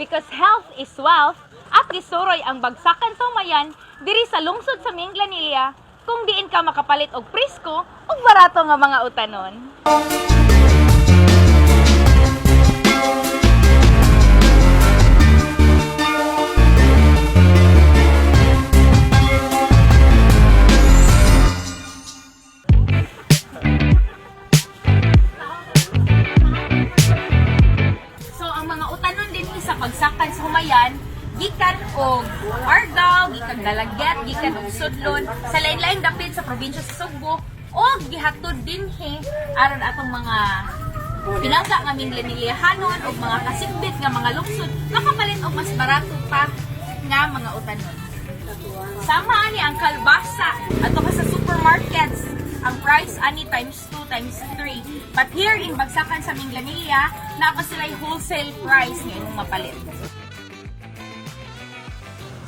Because health is wealth, at gisuroy ang Bagsakan sa Humayan diri sa lungsod sa Minglanilla kung diin ka makapalit og presko ug barato nga mga utanon. So ang mga utanon din sa Bagsakan sa Humayan gikan og Argao, gikan Dalaguete, gikan og Sudlon, sa lain-laing dapit sa probinsya sa Sugbo og gihatod dinhi aron atong mga pinangga nga Minglanilyahanon og mga kasimbit nga mga lungsod makapalit og mas barato pa nga mga utanon. Sama ani ang kalbasa ato ka sa supermarkets, ang price ani times 2 times 3. But here in Bagsakan sa Minglanilla, naa pa sila wholesale price nga imong mapalit.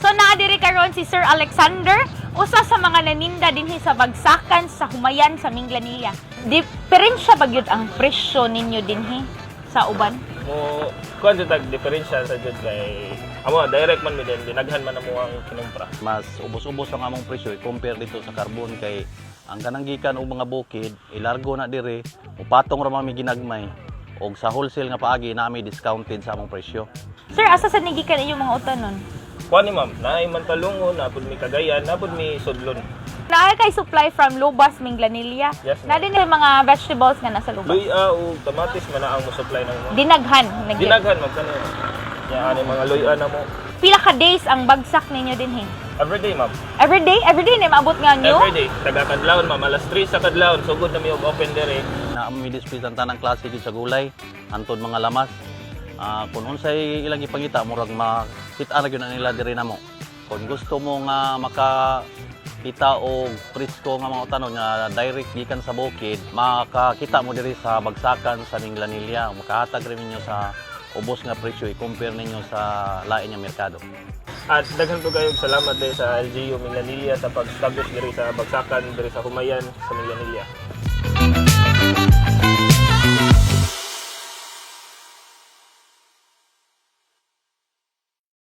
So naa diri karon si Sir Alexander, usa sa mga naninda dinhi sa Bagsakan sa Humayan sa Minglanilla. Diferensya ba gyud ang presyo ninyo dinhi sa uban? Mo kuan jud tag diferensya sa jud kay amo direct man mi din dinaghan man amo ang kinumpra. Mas ubos-ubos ang among presyo i-compare dito sa Carbon kay ang kanang gikan og mga bukid ilargo na dire, mupatong ra man mi ginagmay og sa wholesale nga paagi nami discounted sa among presyo. Sir, asa sa nigikan inyong mga utanon? Kuan ni ma'am, naay man talungon, napud mi Cagayan, napud mi Sudlon. Naa kay supply from Lubas, Minglanilla. Yes, ma'am. Na din yung mga vegetables nga nasa Lubas. Luya ug kamatis man na ang mo supply nang mo. Dinaghan. Nagyan. Dinaghan man kani. Ya ani mga luya na mo. Pila ka days ang bagsak ninyo dinhi? Every day, ma'am. Every day? Every day na maabot nga nyo? Every day taga kadlawon ma'am, alas 3 sa kadlawon sugod na mi og open dire. Na mi display ang tanang klase gyud sa gulay hantod mga lamas. Kung unsay ilang ipangita, murag makita ra gyud na nila diri namo. Kung gusto mo nga makakita og presko nga mga utanon nga direct gikan sa bukid, makakita mo diri sa Bagsakan sa Minglanilla. Makahatag rin ninyo sa ubos nga presyo i-compare ninyo sa lain nga merkado. At daghan po kayo salamat din sa LGU Minglanilla sa pag-establish diri sa Bagsakan diri sa Humayan sa Minglanilla.